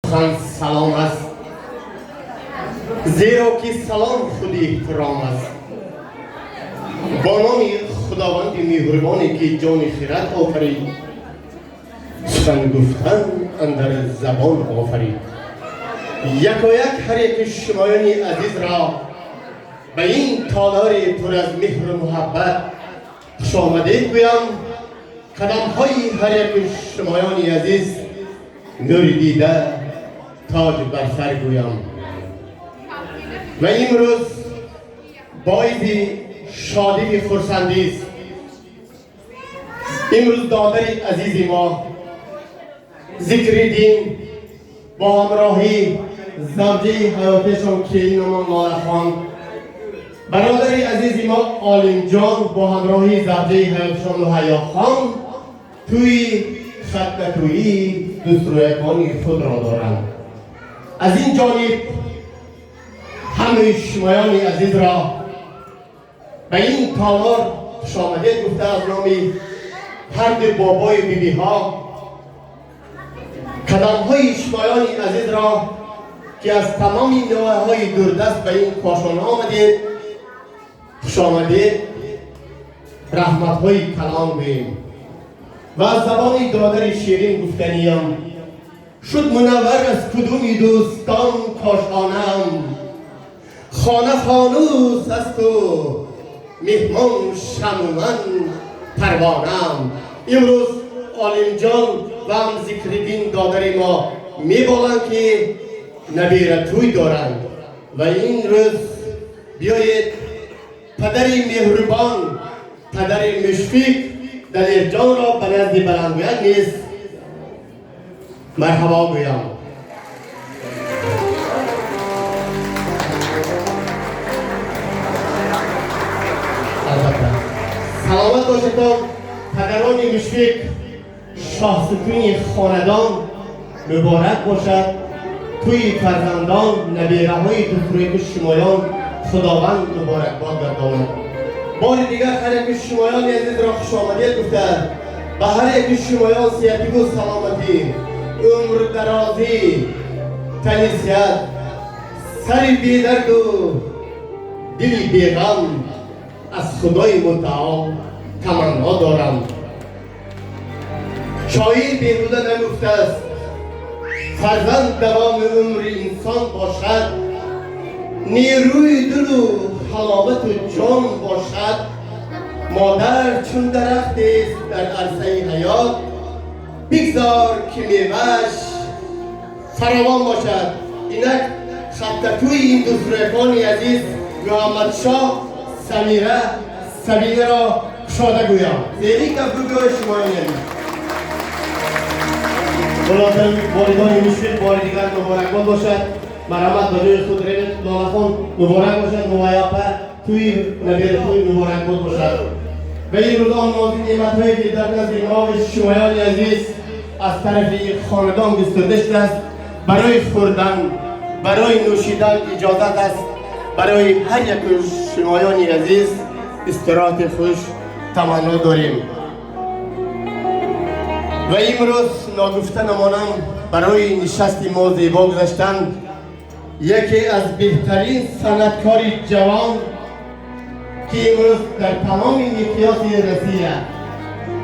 Сухан салом аст, зеро ки салом худи эҳтиром аст. Бо номи Худованди меҳрубоне, ки ҷони хирад офарид, сухан гуфтан андар забон офарид. Якояк ҳар яки шумоёни азизро ба ин толори пур аз меҳру муҳаббат хушомадед гӯям. Қадамҳои ҳар яки шумоёни азиз нури дида, тоҷ бар сар гӯям. Ва имрӯз боиси шодии хурсандист. Имрӯз додари азизи мо Зикриддин бо ҳамроҳии завҷаи ҳаётишон келинамон Лолахон, бародари азизи мо Олимҷон бо ҳамроҳии завҷаи ҳаётишон Муҳайёхон тӯи хатнатӯии дӯстрӯякони худро доранд. Аз ин ҷониб ҳамаи шумоёни азизро ба ин толор хушомадед гуфта, аз номи ҳарду бобою бибиҳо қадамҳои шумоёни азизро, ки аз тамоми ноҳияҳои дурдаст ба ин кошона омадед, хушомадед, раҳматҳои калон гӯем. Ва аз забони додари ширин гуфтаниям: шуд мунаввар аз кудуми дӯстон кошонаам, хона фонус асту меҳмон шамъу ман парвонаам. Имрӯз Олимҷон ва ҳам Зикриддин додари мо меболанд, ки набера тӯй доранд. Ва ин рӯз биёед падари меҳрубон, падари Мушфиқ Далерҷонро ба назди баландгӯяк низ марҳабо гӯям. Албатта, саломат бошедон, падарони Мушфиқ, шоҳсутуни хонадон. Муборак бошад тӯи фарзандон, набераҳои дӯстрӯяки шумоён Худованд муборакбод гардонад. Бори дигар ҳар яки шумоёни азизро хушомадед гуфта, ба ҳар яки шумоён сиҳативу саломатӣ, умрдарозӣ, тани сиҳат, сари бедарду дили беғам аз Худои Мутаол таманно дорам. Шоир беҳуда нагуфтааст: фарзанд давоми умри инсон бошад, нерӯи дилу ҳаловату ҷон бошад. Модар чун дарахтест дар арсаи ҳаёт, бигзор ки мевааш фаровон бошад. Инак хаттатӯи ин дӯстрӯякони азиз Муҳаммадшоҳ, Самира, Сабинаро кушода гӯям. Зери кафкӯбиҳои шумоёни азиз. Волидони Мушфиқ, бори дигар муборакбод бошад. Марҳамат, ба ҷои худ равед. Лолахон, муборак бошад. Муҳайёпа, тӯи набератӯи муборакбод бошад. Ва имрӯз он нози неъматҳое, ки дар назди мо шумоёни азиз аз тарафи хонадон густурда шудааст, барои хӯрдан, барои нӯшидан иҷозат аст. Барои ҳар яку шумоёни азиз истироҳати хуш таманно дорем. Ва имрӯз ногуфта намонам, барои нишасти мо зебо гузаштан яке аз беҳтарин санъаткори ҷавон, ки имрӯз дар тамоми миқёси Россия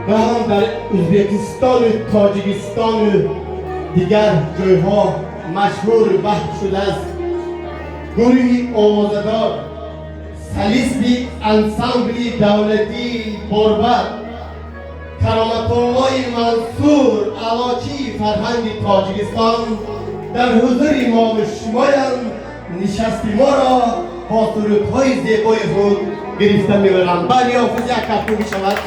ва ҳам дар Ӯзбекистону Тоҷикистону дигар ҷойҳо машҳур баҳт шудааст, гурӯҳи овозадор, солисти ансамбли давлатии Борбад, Кароматуллои Мансур, аълочии фарҳанги Тоҷикистон дар ҳузури мову шумоянд. Нишасти моро бо сурудҳои зебои худ гирифта мебаранд. Бари ҳофиз як кафкӯбӣ шавад.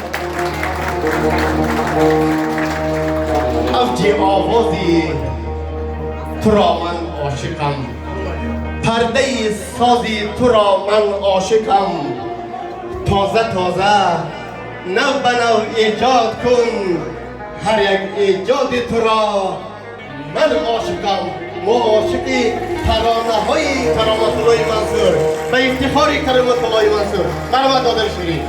Авҷи овози туро ман ошиқам, пардаи сози туро ман ошиқам. Тоза тоза, нав ба нав эҷод кун ҳар як эҷоди туро ман ошиқам. Мо ошиқи таронаҳои Кароматуллои Мансур. Ба ифтихори Кароматуллои Мансур, марҳамат, додари ширин.